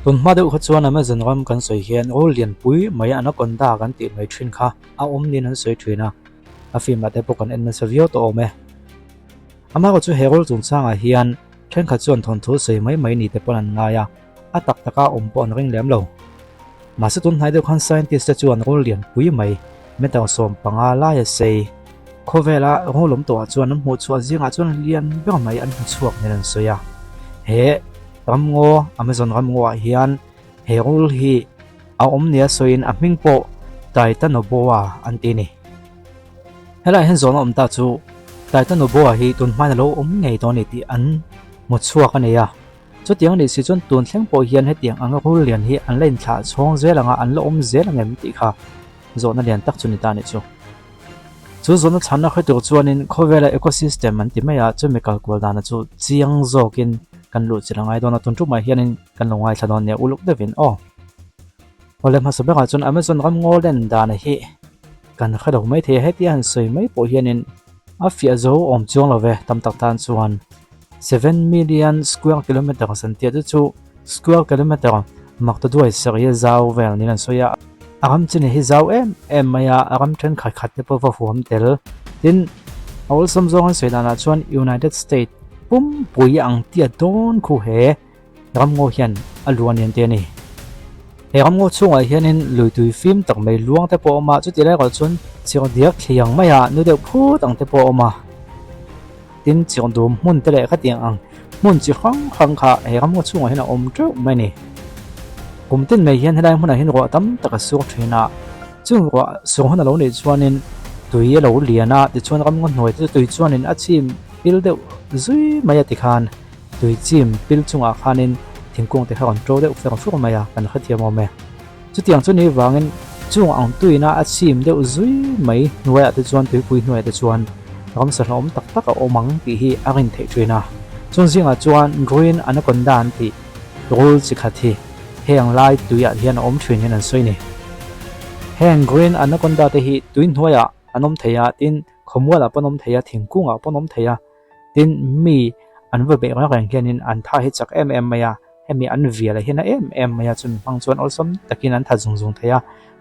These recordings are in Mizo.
Tun hma deuh kha chuan Amazon ram kan sawi hian rul lianpui mai anaconda kan tih mai thin kha a awm niin an sawi thin a, a film ah te pawh kan en nasa viau tawh awm e. Amaherawh chu he rul chungchangah hian thenkhat chuan thawnthu sawi mai mai ni te pawn an ngai a, a tak taka awm pawh an ring lem lo. Mahse tun hnai deuh khan scientist te chuan rul lianpui mai meter 15 laia sei khawvela rul awm tawhah chuan an hmuh chhuah zingah chuan lian ber mai an hmu chhuak nen an sawi a. He ramngaw Amazon ramngawah hian he rul hi a awm nia sawiin a hming pawh Titanoboa an ti a ni. Helaiah hian zawhna awm ta chu Titanoboa hi tun hmain a lo awm ngei dawn a ni tih an hmu chhuak a ni a. Chutiang a nih si chuan tun thleng pawh hian hetiang anga rul lian hi an la inthlah chhawng zel anga an la awm zel ang em tih kha zawhna lian tak chu ni ta a nih chu. Chu zawhna chhanna hre tur chuanin khawvela ecosystem an ti mai a, chumi kalkual dana chu chiang zawkin kan luh chilh a ngai dawn a, tun tumah hianin kan lo ngaithla dawn nia uluk deuhin aw. Awle hmasa berah chuan Amazon ram ngaw len dana hi kan hre lo mai thei a, hetia han sawi mai pawh hianin a fiah zo awm chuang lo ve tam tak tan chuan. 7 million square kilometers an tia chu chu square kilometer mak ta duai sarih a zau vel niin an sawi a a ram chin hi zau em em mai a a ram thenkhat khat te pawh va huam tel tin a awlsam zawng an sawi danah chuan United State pumpui ang tia dawn khu he ramngaw hian a luan ni an ti a ni he ramngaw chhungah hianin lui tui fim tak mai luang te pawh a awm a chuti lai erawh chuan chirh diak thliang mai a nu deuh phut ang te pawh a awm a. Tin, chiawndum hmun te leh khatiang ang hmun chi hrang hrang kha he ramngaw chhungah hian a awm teuh mai a ni. Kum tin mai hian helai hmunah hian ruah tam tak a sur thin a, chung ruah sur hun a lo nih chuanin tui a lo lian a, tichuan ramngaw hnuai te chu tui chuanin a chim pil deuh zui mai a tikhan tui chim pil chungah khanin thingkung te kha rawn to deuh fer fur mai a, kan hrethiam awm e. Chutiang chu ni vangin chung ang tuina a chim deuh zui mai hnuaiah te chuan tuipui hnuaiah te chuan ramsa hlawm tak tak a awm ang tih hi a rin theih thin a. Chung zingah chuan Green Anaconda an tih rul chi khat hi heng lai tuiah hian a awm thin hian an sawi ni. Heng Green Anaconda te hi tui hnuaiah an awm thei a, tin khawmualah pawh an awm thei a, thingkungah pawh an awm thei a, tin mi an va beih reng reng hianin an tha hi chak em em mai a. Hemi an vial a hian a em em mai a, chumi hmang chuan awlsam takin an tha zung zung thei a,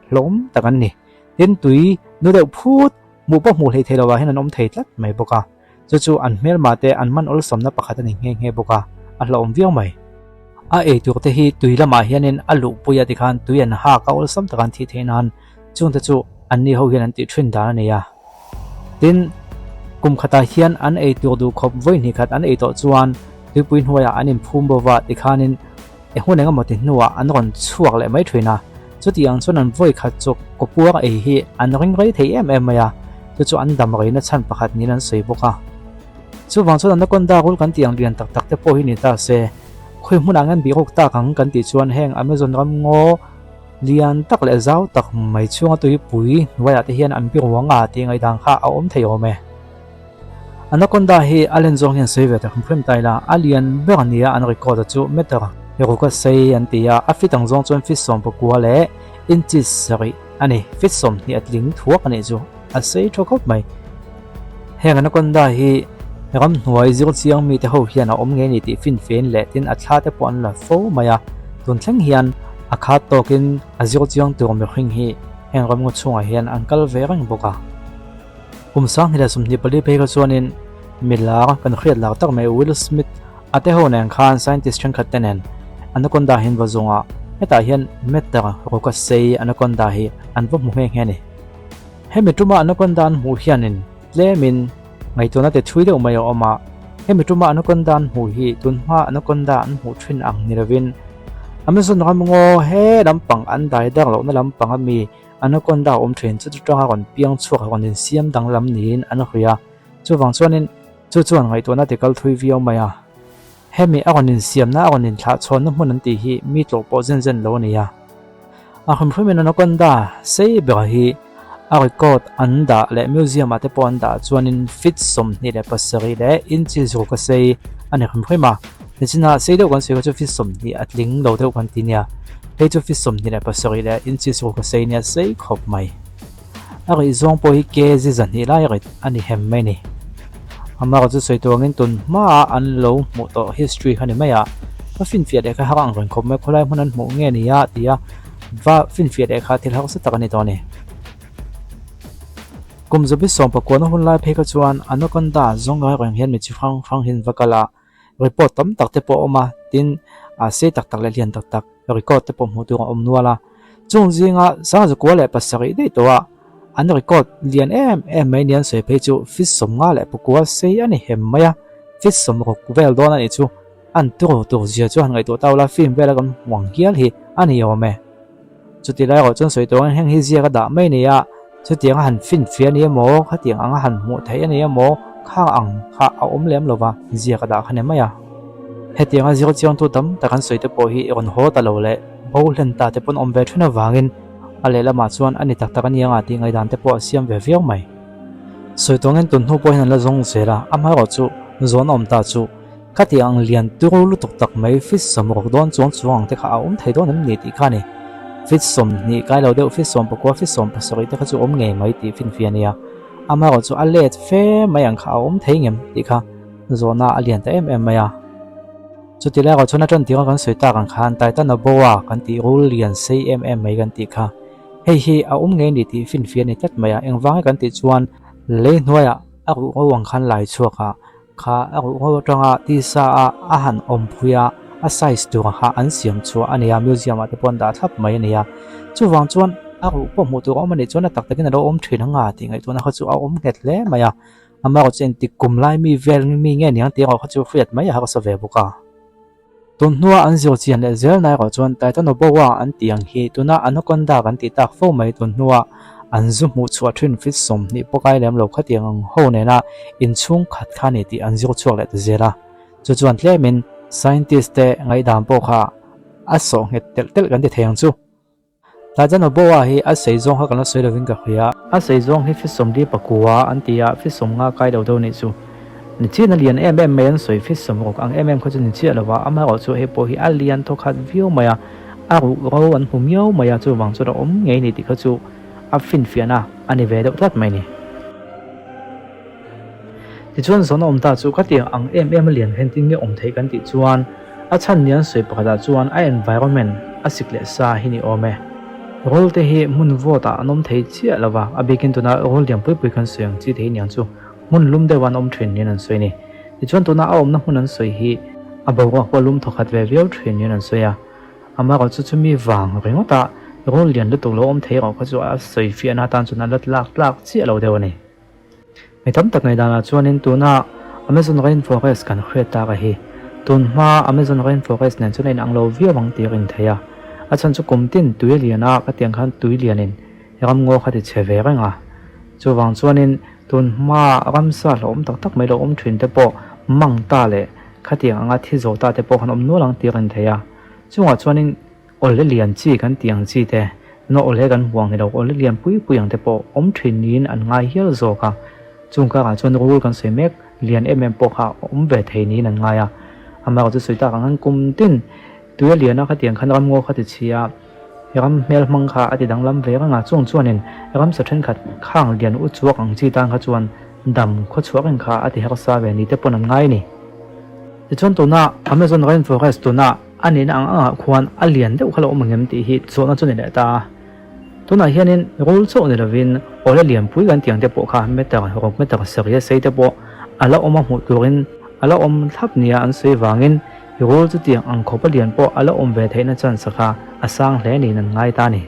hlawm tak an ni. Tin, tui nu deuh phut hmuh pawh hmuh hleih theih lovah hian an awm thei tlat mai bawk a, chu chu an hmelma te an man awlsamna pakhat a ni nghe nghe bawk a, a hlauhawm viau mai. A ei tur te hi tui lamah hianin a luhpui a tikhan tui an hak a, awlsam taka an thih theih nan chungte chu anni ho hian an tih thin dan a ni a. Tin, kum khatah hian an ei tur duh khawp vawi hnih khat an ei tawh chuan tuipui hnuaiah an inphum bo va tikhanin e hun eng emaw ti hnuah an rawn chhuak leh mai thin a. Chutiang chuan an vawi khat chu kawpuar ei hi an ring rei thei em em mai a, chu chu an dam reina chhan pakhat niin an sawi bawk a. Chuvang chuan anaconda rul kan tih ang lian tak tak te pawh hi ni ta se, khawi hmunah ngen bihruk tak ang kan tih chuan heng Amazon ram ngaw, Lian tak leh zau tak mai chhunga tuipui hnuaiah te hian an biruang a tih ngaihdan kha a awm thei awm e. Anaconda hi a len zawng hian sawi ve ta hrim hrim ta ila, a lian ber nia an record a chu meter ruk a sei an ti a, a fit ang zawng chuan feet 19 leh inches 7 a ni, feet 20 a tling thuak a nih chu, a sei tha khawp mai. Heng anaconda hi ramhnuai zir chiang mite ho hian a awm ngei ni tih finfin leh tin a thla te pawh an la fo mai a, tun thleng hian a khat tawkin a zir chiang tur mihring hi heng ramngaw chhungah hian an kal ve reng bawk a. Kum 2024 phei kha chuanin milar kan hriat lar tak mai Will Smith a te ho nen khan scientist thenkhat te nen anaconda hi an va zawng a, hetah hian meter ruk a sei anaconda hi an va hmu nghe nghe a ni. Hemi tuma anaconda an hmuh hianin tlemin ngaihtuahna te thui deuh mai a awm a, hemi tuma anaconda an hmuh hi tunhma anaconda an hmuh thin ang ni lovin Amazon ramngaw he lampang an dai dar lohna lampang ami anaconda a awm thin chu chutanga rawn piang chhuak rawn insiam danglam niin an hria a, chuvang chuanin chu chuan ngaihtuahna ti kal thui viau mai a. Hemi a rawn insiamna a rawn inthlahchhawnna hmun an tih hi mi tlawh pawh zen zen lo a ni a. A hrimhrimin anaconda sei ber hi a record an dah leh museum ah te pawh an dah chuanin feet 27 leh inches ruk a sei a ni hrimhrim a. Nichina sei deuh kan sawi kha chu feet 20 a tling lo deuh kan ti nia. Hei chu feet 27 leh inches ruk a sei nia sei khawp mai. A rih zawng pawh hi kg 200 lai rit a ni hem mai ni. Amaherawhchu sawi tur angin tun hmaah an lo hmuh tawh history kha ni mai a. Va finfiah leh kha har ang reng khawp mai, khawlai hmun an hmuh nge ni a ti a, va finfiah leh kha thil harsa tak a ni tawh a ni. Kum zabi sawmpakuana hun lai phei kha chuan Anaconda zawng ngai reng hian mi chi hrang hrang hian va kal a, report tam tak te pawh a awm a, tin a sei tak tak leh lian tak tak record te pawh hmuh tur a awm nual a. Chung zinga Sangzakua leh pasarih daih tawh a an record lian em em mai nia an sawi phei chu feet 54 sei a ni hem mai a, feet 60 vel dawn a nih chu. An tur tur zia chu han ngaihtuah ta ula film vela kan hmu ang hial hi a ni awm e. Chuti lai erawh chuan sawi turin heng hi ziak a dah mai a ni a, chutianga han finfiah a ni emaw, khatiang anga han hmuh theih a ni emaw, khang ang kha a awm lem lova ziak a dah kha ni mai a. Hetianga zir chiangtu tam tak an sawi te pawh hi rawn haw ta lo leh bo hlen ta te pawn awm ve then avangin a lehlamah chuan a ni tak tak a ni anga tih ngaihdan te pawh a siam ve viau mai. Sawi tuangin tun hnu pawh hian an la zawng zel a, amaherawh chu zawn a awm ta chu. Khati ang lian turu lutuk tak mai feet 60 dawn chuang chuang ang te kha a awm thei dawn em ni tih kha a ni. Feet 20 kai lo deuh feet 19 feet 17 te kha chu awm ngei mai tih finfiah a nia. Amaherawh chu a let fe mai ang kha a awm thei ngem tih kha zawhna a lian ta em em mai a. Chuti lai erawh chuan a tan tirh a kan sawi tak ang khan Titanoboa kan tih rul lian sei em em mai kan tih kha hei hi a awm ngei ni tih finfiah a ni tlat mai a. Engvang e kan tih chuan lei hnuaiah a ruh ngo ang khan lai chhuak a. Kha a ruh ngo atanga tisa a a han awm phui a, a size tur kha an siam chhuah a nia, museum ah te pawh an dah thlap mai a nia. Chuvang chuan a ruh pawh hmuh tur a awm a nih chuan a tak takin a lo awm thin anga tih ngaihtuahna kha chu a awm nghet hle mai a. Amaherawh chu engtik kum lai mi vel mi nge niang tih erawh kha chu hriat mai a harsa ve bawk a. Tun hnua an zir chian leh zel na erawh chuan Titanoboa an tih ang hi tuna Anaconda kan tih tak fo mai tun hnua an zu hmuh chhuah thin feet 20 pawh kai lem lo khatiang ang ho nena inchhung khat kha ni tih an zir chhuak leh ta zel a. Chu chuan tlemin scientist te ngaihdan pawh kha a sawh nghet telh telh kan ti thei ang chu. Titanoboa hi a sei zawng kha kan la sawi lovin ka hria. A sei zawng hi feet 54 an ti a, feet 50 kai lo deuh nih chu. Ni chian a lian em em mai an sawi feet 60 ang em em kha chu ni chiah lova, amaherawh chu hei pawh hi a lian thaw khat viau mai a, a ruh ro an hmu miau mai a, chuvang chuan a awm ngei ni tih kha chu a finfiahna a ni ve deuh tlat mai ni. Tichuan zawn a awm ta chu khatiang ang em em a lian hian tin nge awm theih kan tih chuan a chhan ni an sawi pakhatah chuan a environment a sik leh sa hi ni awm e. Rul te hi hmun vawt ah an awm thei chiah lo va, a bikin tuna rul lian pui pui kan sawi ang chi te hi niang chu hmun lum deuh an awm thin niin an sawi a ni. Tichuan tuna a awmna hmun an sawi hi a boruak pawh lum thawkhat ve viau thin niin an sawi a. Amaherawh chu chumi vang ringawt a rul lian lutuk lo awm thei erawh kha chu a sawi fiahna atan chuan a la tlak tlak chiah lo deuh a ni. Mi tam tak ngaihdanah chuanin tuna Amazon Rainforest kan hriat tak a hi tun hma Amazon Rainforest nen chuan a inang lo viau ang tih a rin theih a. A chhan chu kum tin tui a lian a, khatiang khan tui lianin ramngaw kha ti chhe ve reng a. Chuvang chuanin tun hma ramsa hlauhawm tak tak mai lo awm thin te pawh mang ta leh khatiang anga thi zo ta te pawh khan awm nual ang tih a rin theih a. Chungah chuanin Awle lian chi kan tih ang chi te, na awle kan hmuh ang ni lo, awle lian pui pui ang te pawh awm thin niin an ngai hial zawk a. Chung karah chuan rul kan sawi mek lian em em pawh kha awm ve thei niin an ngai a. Amaherawh chu sawi tak ang khan kum tin tuia liana khatiang khan ramngaw kha ti chhi a, ram hmel hmang kha a ti danglam ve reng a. Chung chuanin ramsa thenkhat khang lian u chuak ang chi tan kha chuan dam khaw chhuah reng kha a ti harsa ve ni te pawn an ngai a ni. Tichuan tuna Amazon Rainforest tuna A nihna ang angah khuan a lian deuh kha lo awm ang em tih hi zawhna chu ni leh ta a. Tunah hianin rul chauh ni lovin awle lianpui kan tih ang te pawh kha meter ruk meter sarih a sei te pawh a la awm a hmuh turin a la awm thlap nia an sawi vangin rul chutiang ang khawpa lian pawh a la awm ve theihna chance kha a sang hle niin an ngai ta a ni.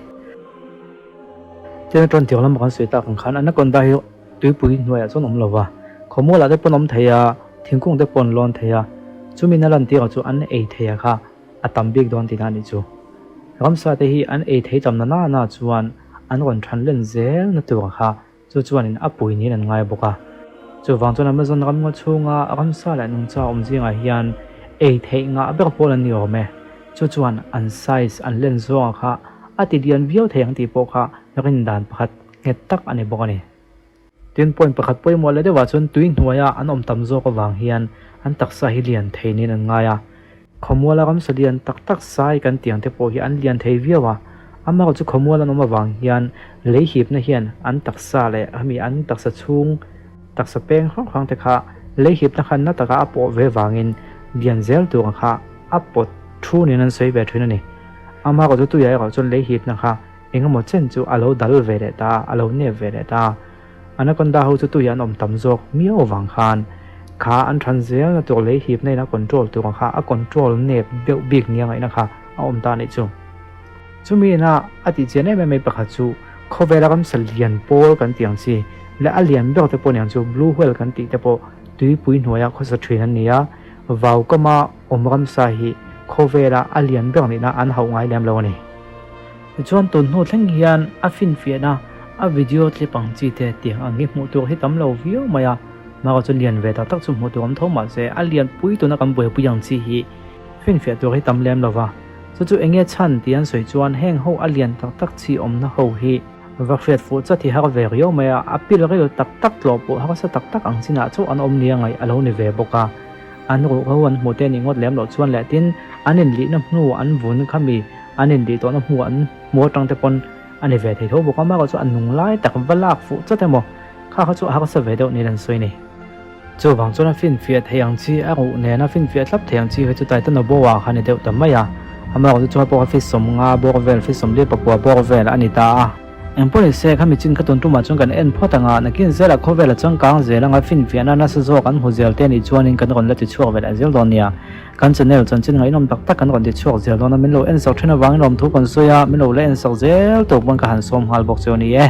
Tin a tawn tir lama kan sawi tak ang khan anaconda hi Tuipui hnuaiah chuan awm lo va, khawmualah te pawn awm thei a, thingkung te pawn lawn thei a, chumi na lantirah chu an ei thei a kha a tam bik dawn tihna a nih chu. Ramsa te hi an ei thei tam na na na chuan an rawn than len zel na tur kha chu chuanin a pui niin an ngai bawk a. Chuvang chuan Amazon ramngaw chhunga ramsa leh nungcha awm zingah hian ei theih ngah ber pawl an ni awm e. Chu chuan an size an len zawngah kha a ti lian viau thei ang tih pawh kha rindan pakhat nghet tak a ni bawk a ni. Tin, point pakhat pawimawh leh deuhah chuan tui hnuaia an awm tam zawk avang hian an taksa hi lian thei niin an ngai a. Khawmuala ramsa lian tak tak sai kan tih ang te pawh hi an lian thei viau a, amaherawh chu khawmual an awm avang hian lei hipna hian an taksa leh hemi an taksa chhung taksa peng hrang hrang te kha lei hipna khan na taka a pawh ve vangin lian zel tur ang kha a pawt. Thu niin an sawi ve thin a ni. Amaherawhchu tuiah erawh chuan lei hipna kha engemaw chen chu a lo dal ve leh ta a, a lo nep ve leh ta a. Anaconda ho chu tuiah an awm tam zawk miau avang khan kha an than zelna tur lei hipna in a control tur kha a control nep deuh bik nia ngaihna kha a awm ta a nih chu. Chumi ina a tih chian em em mai pakhat chu khawvela ramsa lian pawl kan tih ang chi leh a lian ber te pawh niang chu blue whale kan tih te pawh tuipui hnuaia khawsa thin an ni a, vaukama awm ramsa hi khawvela a lian ber nihna an hauh ngai lem lo a ni. Tichuan tun hnu thleng hian a finfiahna a video clip ang chi te tiang ang hi hmuh tur hi tam lo viau mai a, mahka chu lian ve tak tak chu hmuh tur awm tho mahse a lian pui tuna kan buaipui ang chi hi finfiah tur hi tam lem lo va. Chu chu enge chhan tih an sawi chuan heng ho a lian tak tak chi awmna ho hi va hriat fuh chat hi har ve riau mai a, a pil ril tak tak tlawh pawh harsa tak tak ang chinah chauh an awm nia ngaih a lo ni ve bawk a. An ruh ho an hmuh te nih ngawt lem loh chuan leh tin an inlihna hnu an vun khami an inlih tawhna hmu an hmu atang te pawn a ni ve thei tho bawk a, amaherawh chu a nung lai tak va lak fuh chat emaw kha kha chu a harsa ve deuh niin an sawi a ni. Chuvang chuan a finfiah thei ang chi, a ruh nena finfiah thlap thei ang chi kha chu Titanoboa kha a ni deuh ta mai a, amaherawh chu chuan pawh kha feet 50 bawr vel, feet 44 bawr vel a ni ta a. Engpawh ni se, khami chin kha tun tumah chuan kan en phawt ang a, nakin zelah khawvela changkang zel anga finfiahna nasa zawk an hmu zel te anih chuanin kan rawn la ti chhuak ve leh zel dawn nia. Kan channel chanchin ngaihnawm tak tak kan rawn ti chhuak zel dawn a, min lo en sak thin avangin lawmthu kan sawi a, min lo la en sak zel tur pawn ka han sawm nghal bawk chu a ni e.